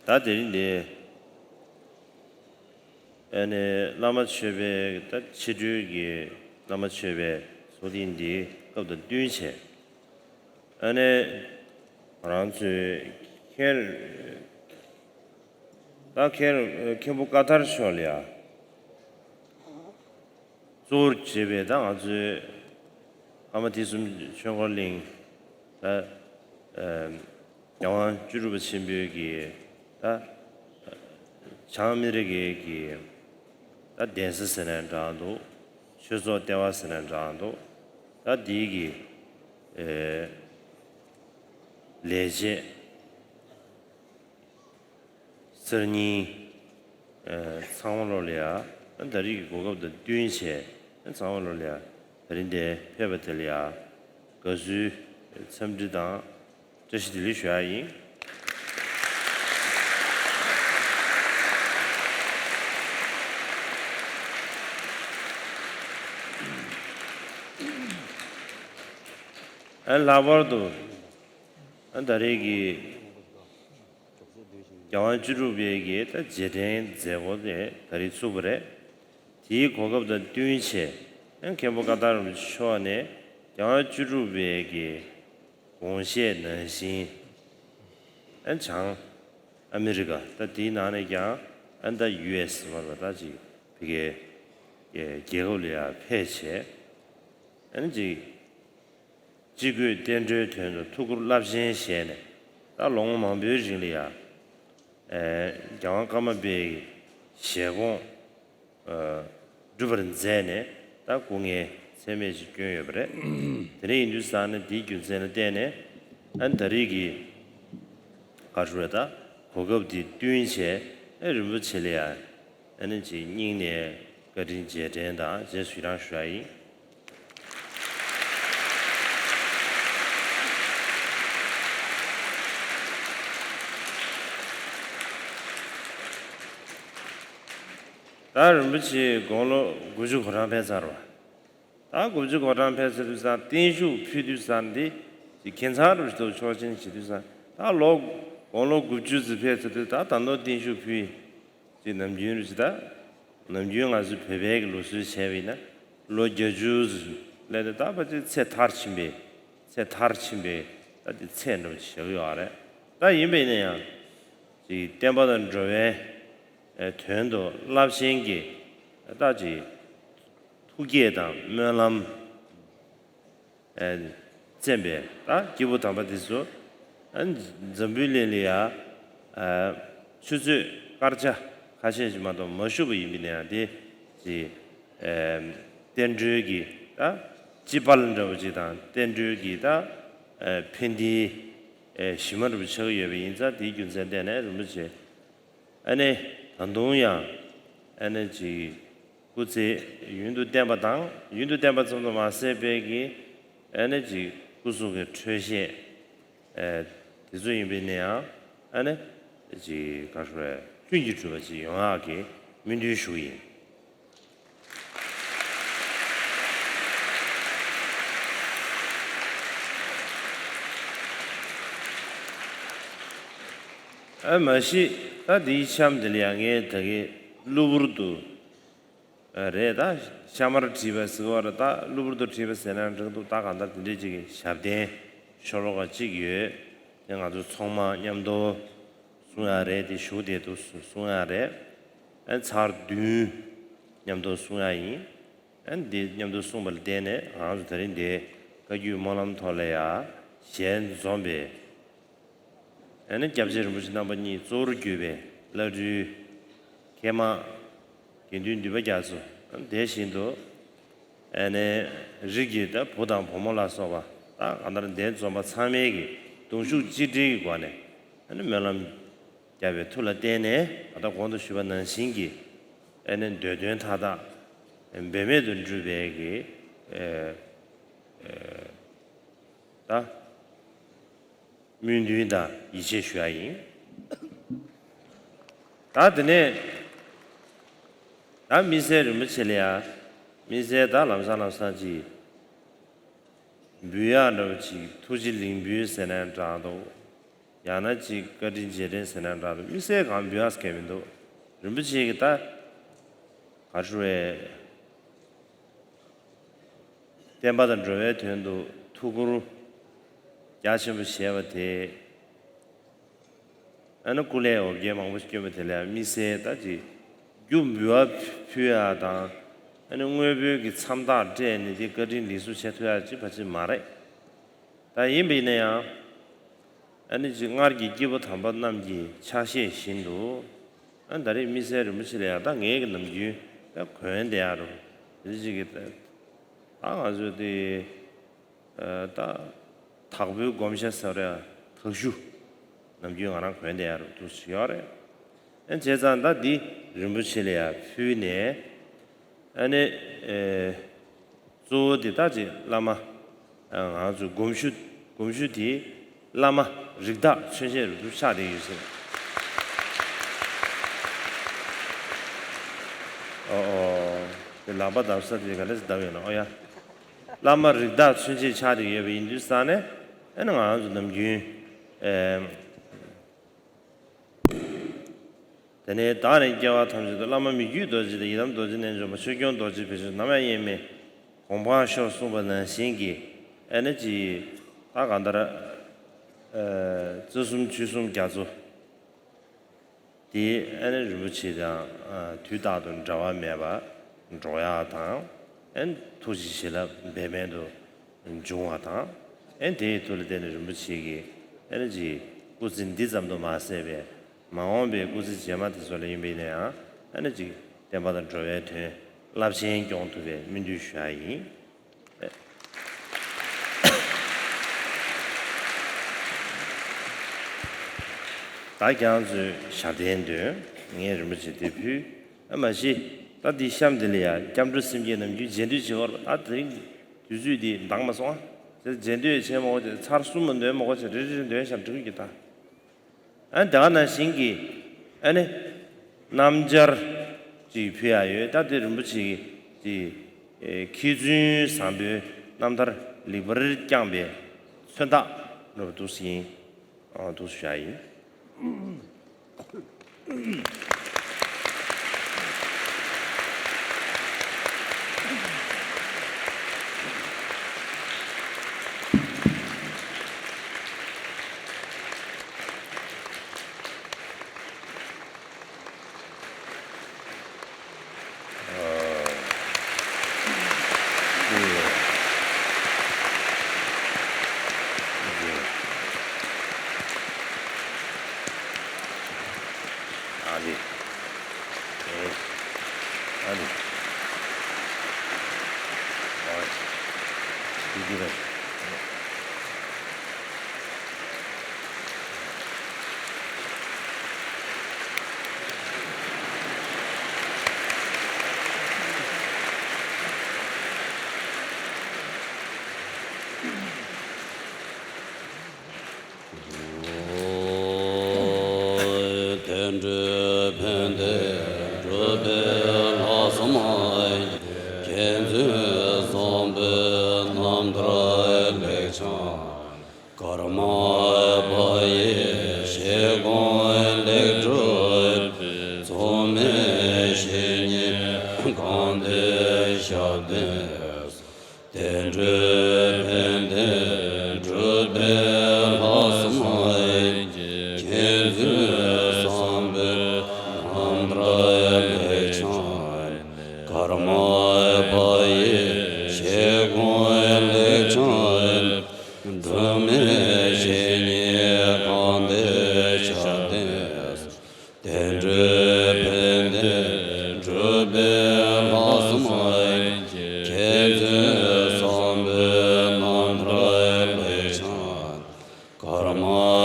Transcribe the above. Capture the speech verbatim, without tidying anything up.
ད་དེ་རིང་འདི་ཨ་ནི་བླ་མ་མཆོད་པའི་ད་ཕྱི་དྲོའི་གི་བླ་མ་མཆོད་པའི་ཚོགས་ཐེངས་འདིའི་སྐབས་དང་བསྟུན་བྱས། ཨ་ནི་ང་རང་ཚོའི་མཁན་ད་མཁན་མཁན་པོ་ཀ་ཐར་མཆོག་ལ་ཡ། གཙོ་བོར་བྱས་པའི་ད་ང་ཚོའི་ཨ་མ་དུས་གསུམ་ཆོས་འཁོར་གླིང་ད་ཨ་རྒྱལ་དབང་བཅུ་དྲུག་པ་ཆེན་པོའི་གི་ད་བྱང་ཨ་མི་རི་ཀའི་གི་ད་གདན་ས་ཟེར་ནའང་འདྲ་འདུག་ཆོས་ཚོགས་ལྟེ་བ་ཟེར་ནའང་འདྲ་འདུག་ད་འདིའི་གི་ཨེ་ལས་བྱེད། གསར་རྙིང་། ཨ་ཚང་མ་ལོ་ལ་ཡ། ད་རེས་ཀྱི་གོ་སྐབས་དང་བསྟུན་བྱས། ཨ་ཚང་མ་ལོ་ལ་ཡ། ད་རིང་འདིར་ཕེབས་པ་དེ་ལ་ཡ། དགའ་བསུའི་འཚམས་འདྲི་དང་བཀྲ་ཤིས་བདེ་ལེགས་ཞུ་ཡ་ཡིན། ཨ་ལྷག་པར་དུ། ཨ་ད་རེས་ཀྱི་རྒྱལ་དབང་བཅུ་དྲུག་པའི་གི་ད་རྗེས་དྲན་མཛད་སྒོ་དེ་ད་རེས་ཚུགས་པ་རེད། དེའི་གོ་སྐབས་དང་བསྟུན་བྱས། ཨ་མཁན་པོ་ཀ་ཐར་རིན་པོ་ཆེ་མཆོག་ནས་རྒྱལ་དབང་བཅུ་དྲུག་པའི་གི་དགོངས་བཞེད་ནང་བཞིན། ཨ་བྱང་ཨ་མི་རི་ཀ་ད་དེའི་ནང་ནས་ཀྱང་ཨ་ད་ཡུ་ཨེ་སི་མ་རེད་པ། ད་ཅིག་ཕ་གིའི་རྒྱལ་ཁབ་ལ་ཡང་ཕེབས་བྱས། ཨ་ནི་ཅིག་སྤྱི་སྒོས་བསྟན་འགྲོའི་དོན་དུ་ཐུགས་ཁུར་རླབས་ཆེན་བཞེས་ནས། ད་ལོ་ངོ་མང་པོའི་རིང་ལ་ཡང་ཨེ་རྒྱལ་དབང་ཀརྨ་པའི་བཞེད་དགོངས་ཨེ་འགྲུབ་པར་མཛད་ནས། ད་སྐུ་ངལ་ཚད་མེད་ཅིག་བསྐྱོན་ཡོད་པ་རེད། དེ་འདྲ་ཡིན་དུས་ཙང་ནས་དེའི་རྒྱུ་མཚན་ལ་བརྟེན་ནས། ཨ་ནི་ད་རེས་ཀྱི་ག་རེ་ཟེར་དགོས་རེད། ད་གོ་སྐབས་འདི་བསྟུན་བྱས། ཨ་རིན་པོ་ཆེ་ལ་ཡང་ཨ་ནི་ཅིག་སྙིང་ནས་བཀའ་དྲིན་རྗེས་དྲན་དང་རྗེས་སུ་ཡི་རང་ཞུ་ཡ་ཡིན། ད་རིན་པོ་ཆེ་དགུང་ལོ་དགུ་བཅུ་གོ་གྲངས་ཕེབས་ཚར་བ། ད་དགུ་བཅུ་གོ་གྲངས་ཕེབས་ཚར་དུས་ཙང་བརྟན་བཞུགས་ཕུལ་དུས་ཙང་འདི་ཅིག་ཁྱད་མཚར་རུ་ཞིག་འདུག་ཆོག་མཆན་བྱེད་དུས་ཙང་། ད་ལོ་དགུང་ལོ་དགུ་བཅུ་ཙམ་ཕེབས་ཚར་དུས། ད་ད་དུང་བརྟན་བཞུགས་ཕུལ་ཅིག་ནམ་རྒྱུན་རུ་ཅིག་ད་ནམ་རྒྱུན་ང་ཚོའི་བོད་པའི་གི་ལུགས་སྲོལ་བྱས་པ་ཡིན་ན། ལོ་བརྒྱད་ཅུ་ཙམ་སླེབས་ནས་ད་ཕལ་ཆེར་ཚེ་མཐར་ཕྱིན་པའི་ཚེ་མཐར་ཕྱིན་པའི་ད་དེ་ཚད་འགྲོ་བཞག་ཡོད་རེད། ད་ཡིན་པ་ཡིན་ན་ཡང་ཅིག་བསྟན་པ་དང་འགྲོ་བའི་ཨེ་དོན་དུ་རླབས་ཆེན་གྱི་ད་ཅིག་ཐུགས་བསྐྱེད་དང་སྨོན་ལམ་ཨེ་བརྩམས་པའི་ད་སྐྱེས་བུ་དམ་པ་དེ་ཚོ། ཨ་འཛམ་བུའི་གླིང་ལ་ཡ་ཨ་ཆུ་ཚོད་སྐར་ཆ་ཁ་ཤས་ཤིག་མ་གཏོགས་མ་བཞུགས་པ་ཡིན་པ་ཡིན་ན་ཡང་། དེ་ཅིག་ཨེ་བསྟན་འགྲོའི་གི་ད་དཔྱིད་དཔལ་འདྲ་བོ་ཅིག་དང་། བསྟན་འགྲོའི་གི་ད་ཨེ་ཕན་བདེའི་ཨེ་གཞི་མ་འདྲ་བོ་ཆགས་ཀྱི་ཡོད་པ་ཡིན་ཙང་། དེའི་རྒྱུ་མཚན་བརྟེན་ནས་རིན་པོ་ཆེ་ཨ་ནི་ད་དུང་ཡང་ཨ་ནི་ཅིག་སྐུ་ཚེ་ཡུན་དུ་བརྟན་པ་དང་། ཡུན་དུ་བརྟན་པ་ཙམ་དུ་མ་ཟད་པའི་གི་ཨ་ནི་ཅིག་སྐུ་གཟུགས་ཀྱི་འཕྲོད་བཞེས་ཨེ་དེ་ཚོ་ཡིན་པ་ཡིན་ན་ཡང་། ཨ་ནི་ཅིག་ག་རེ་ཟེར། ལྷུན་གྱིས་གྲུབ་པ་ཅིག་ཡོང་ཡག་གི་སྨོན་འདུན་ཞུ་གི་ཡིན། ཨ་མ་གཞི་ད་འདིའི་འཆམ་འདི་ལ་ཡང་ངས་ད་གིན་གློ་བུར་དུ་ཨ་རེད། ད་ཤ་མར་བྲིས་པ་ཟེར་བ་རེད། ད་གློ་བུར་དུ་བྲིས་པ་ཟེར་ན་འགྲིག་འདུག་ད་གང་ལྟར་དེ་འདྲའི་ཅིག་གི་ཞབས་བརྟན་ཤོ་ལོ་ཀ་གཅིག་ཡོད། དེ་ང་ཚོ་ཚང་མ་མཉམ་དུ་གསུང་ཡག་རེད། དེ་བཞུགས་བསྡད་དུས་གསུང་ཡག་རེད། ཨ་ཚར་བདུན་མཉམ་དུ་གསུང་ཡག་ཡིན། ཨ་འདི་མཉམ་དུ་གསུངས་པ་ལ་བརྟེན་ནས་ང་ཚོ་ད་རིང་འདི་བཀའ་བརྒྱུད་སྨོན་ལམ་ཐོག་ལ་ཡང་ཞལ་འཛོམས་པའི། ཨ་ནི་སྐྱབས་རྗེ་རིན་པོ་ཆེ་རྣམ་པ་གཉིས་གཙོ་བོར་གྱུར་པའི་བླ་སྤྲུལ་མཁས་མང་དགེ་འདུན་འདུས་པ་རྒྱ་མཚོ། ཨ་ནི་དེ་བཞིན་དུ་ཨ་ནི་རིགས་ཀྱི་ད་བུ་དང་བུ་མོ་ལ་སོགས་པ། ད་གང་ལྟར་འདིར་འཛོམས་པ་ཚང་མས་ཀྱི་གདུང་ཤུགས་གཅིག་སྒྲིལ་གྱི་སྒོ་ནས་ཨ་ནི་སྨོན་ལམ་བརྒྱབ་པའི་མཐུ་ལ་བརྟེན་ནས། ད་ལྟ་གོང་དུ་ཞུས་པ་ནང་བཞིན་གྱི་ཨ་ནི་འདོད་དོན་མཐའ་དག་འབད་མེད་དུ་འགྲུབ་པའི་གི་ཨ་ཨ་ད་སྨོན་འདུན་དང་ཡིད་ཆེས་ཞུ་ཡག་ཡིན། ད་དེ་ནས་ད་དམིགས་བསལ་རིན་པོ་ཆེ་ལ་ཡང་དམིགས་བསལ་ད་ལམ་སང་ལམ་སང་ཅིག་འབུལ་ཡག་འདྲ་བོ་ཅིག་ཐུགས་རྗེ་ལེགས་འབུལ་ཟེར་ནའང་འདྲ་འདུག་ཡང་ན་ཅིག་བཀའ་དྲིན་རྗེས་དྲན་ཟེར་ན་འདྲ་འདུག། དམིགས་བསལ་གང་འབུལ་ཡག་གང་མི་འདུག། རིན་པོ་ཆེ་གིས་ད་ག་རེ་ཞུ་དགོས་རེད། བསྟན་པ་དང་འགྲོ་བའི་དོན་དུ་ཐུགས་ཁུར་རྒྱ་ཆེན་པོ་བཞེས་པ་དེ། ཨ་ནི་སྐུ་ལས་འོ་བརྒྱལ་མང་པོ་བསྐྱོན་པ་དེ་ལ་དམིགས་བསལ་ད་ཅིག་རྒྱུ་འབུལ་བ་ཕུལ་ཡག་དང་། ཨ་ནི་དངོས་པོའི་གི་མཚམས་རྟགས་སྤྲད་ནས་དེ་བཀའ་དྲིན་ལེགས་གསོ་བྱེད་ཐུབ་ཡག་ཅིག་ཕལ་ཆེར་མ་རེད། ད་ཡིན་པ་ཡིན་ན་ཡང་། ཨ་ནི་ཅིག་སྔར་གྱི་སྐྱེས་བུ་དམ་པ་རྣམས་ཀྱི་ཕྱག་བཞེས་བཞིན་དུ། ཨ་ནི་ད་རེས་དམིགས་བསལ་རིན་པོ་ཆེ་ལ་ཡང་ད་ངའི་གི་ནམ་རྒྱུན་ད་གོན་བསྡད་ཡག་རུ་དེ་ཅིག་གི་ད་ང་ཚོ་དེ་ད་དྭགས་པོའི་སྒོམ་ཞྭ་ཟེར་བ་རེད། དྭགས་གཞུ་ནམ་རྒྱུན་ང་རང་གོན་བསྡད་ཡག་རུ་འདུག་ཞིག་ཡོད་རེད། ཨ་ནི་བྱས་ཙང་ད་འདི་རིན་པོ་ཆེ་ལ་ཡང་ཕུལ་ནས། ཨ་ནི། ཨེ། གཙོ་བོ་དེ་དག་ཅིག་བླ་མ། ཨ། ང་ཚོའི་སྒོམ་ཞུ། སྒོམ་ཞུ་དེ་བླ་མ་རིགས་བདག་མཚོན་བྱེད་རུ་ཆགས་བསྡད་ཡོད་ཟེར། ཨོ་ཨོ། དེ་ལག་པ་བརྡབ་ས་དེ་ག་འདྲ་ཞིག་བརྡབ་ཡོད་ན། ཨོ་ཡ། བླ་མ་རིགས་བདག་མཚོན་བྱེད་ཆགས་བསྡད་ཡོད་པ་ཡིན་དུས་ཙང་ནས། ཨ་ནི་ང་ཚོ་ནམ་རྒྱུན། ཨེ། དེ་ནས་བདག་ནི་སྐྱེ་བ་ཐམས་ཅད་དུ་བླ་མ་མི་བསྐྱོད་རྡོ་རྗེ་དང་། ཡི་དམ་རྡོ་རྗེ་རྣལ་འབྱོར་མ། ཆོས་སྐྱོང་རྡོ་རྗེ་ཕུན་ཚོགས་ནམ་ཡང་ཡེངས་མེད་གོ་འཕང་ཤོག་གསུངས་པ་ནང་བཞིན་གྱི། ཨ་ནི་ཅིག་ད་གང་ལྟར། ཨ། རྩ་གསུམ་ཆོས་གསུམ་རྒྱ་མཚོ་དེ། ཨ་ནི་རིན་པོ་ཆེ་དང་། ཨ། དུས་རྟག་ཏུ་འབྲལ་བ་མེད་པར་འགྲོགས་ཡག་དང་། ཨ་ནི་ཐུགས་རྗེ་བྱིན་རླབས་འབད་མེད་དུ་འབྱུང་བ་དང་། ཨ་ནི་དེའི་མཐུ་ལ་བརྟེན་ནས་རིན་པོ་ཆེ་གིས། ཨ་ནི་ཅིག་སྐུ་ཚེ་འདི་ཙམ་དུ་མ་ཟད་པའི་མ་འོངས་པའི་སྐུ་ཚེ་རྗེས་མ་དེ་ཚོ་ལ་ཡིན་པ་ཡིན་ན་ཡང་། ཨ་ནི་ཅིག་བསྟན་པ་དང་འགྲོ་བའི་དོན་རླབས་ཆེན་སྐྱོང་ཐུབ་པའི་སྨོན་འདུན་ཞུ་ཡག་ཡིན། ད་ཁྱེད་རང་ཚོས་ཞལ་འདོན་འདོན། ངས་རིན་པོ་ཆེ་དེ་ཕུལ། ཨ། མ་གཞི་ད་འདི་གཤམ་འདི་ལ་ཡང་སྐྱབས་འགྲོ་སེམས་བསྐྱེད་ནམ་རྒྱུན་རྗེས་ཟློས་བྱེད་དགོས་རེད་པ། ད་དེ་རིང་དུས་ཚོད་འདི་འདང་མ་སོང་ཨ། དེ་རྗེས་ཟློས་བྱེད་མ་དགོས། དེ་ཚར་གསུམ་མ་འདོན་མ་དགོས། བྱས་རེ་རེ་རེ་འདོན་བཞག་འགྲིག་གི་ད། ཨ། དེ་ག་ནང་བཞིན་གྱི། ཨ་ནི། སྣམ་སྦྱར་ཅིག་ཕུལ་ཡག་ཡོད། ད་དེ་རིན་པོ་ཆེ་གི་ཅིག། ཨེ། མཁས་བཙུན་བཟང་པོའི་རྣམ་ཐར་ལེགས་པར་བསྐྱངས་པའི་མཚོན་རྟགས་འདྲ་པོ་འདུག་སེ་ཡིན། ཨ། འདུག་སེ་བཞག་ཡིན། དེ་འདྲའི་ཕན་བདེ་སྒྲུབ་པའི་ལྷག་བསམ་ཡིན། མཁས་བཙུན་བཟང་པོའི་རྣམ་ཐར་ལེགས་བྱང་། ཀརྨ་པ་ཡི་བཞེད་དགོངས་ལེགས་གྲུབ་པའི། མཚུངས་མེད་བཤེས་གཉེན་གང་དེ་ཞབས་བརྟན། དེ་འདྲའི་ཕན་བདེ་སྒྲུབ་པའི་ལྷག་བསམ་ཡིན། མཁས་བཙུན་བཟང་པོའི་རྣམ་ཐར་ལེགས་བྱང་། ཀརྨ་པ་ཡི་བཞེད་དགོངས་ལེགས་བྱང་། མཚུངས་མེད་བཤེས་གཉེན་གང་དེ་ཞབས་བརྟན། དེ་འདྲའི་ཕན་བདེ་སྒྲུབ་པའི་ལྷག་བསམ་ཡིན། མཁས་བཙུན་བཟང་པོའི་རྣམ་ཐར་ལེགས་བྱང་། ཀརྨ་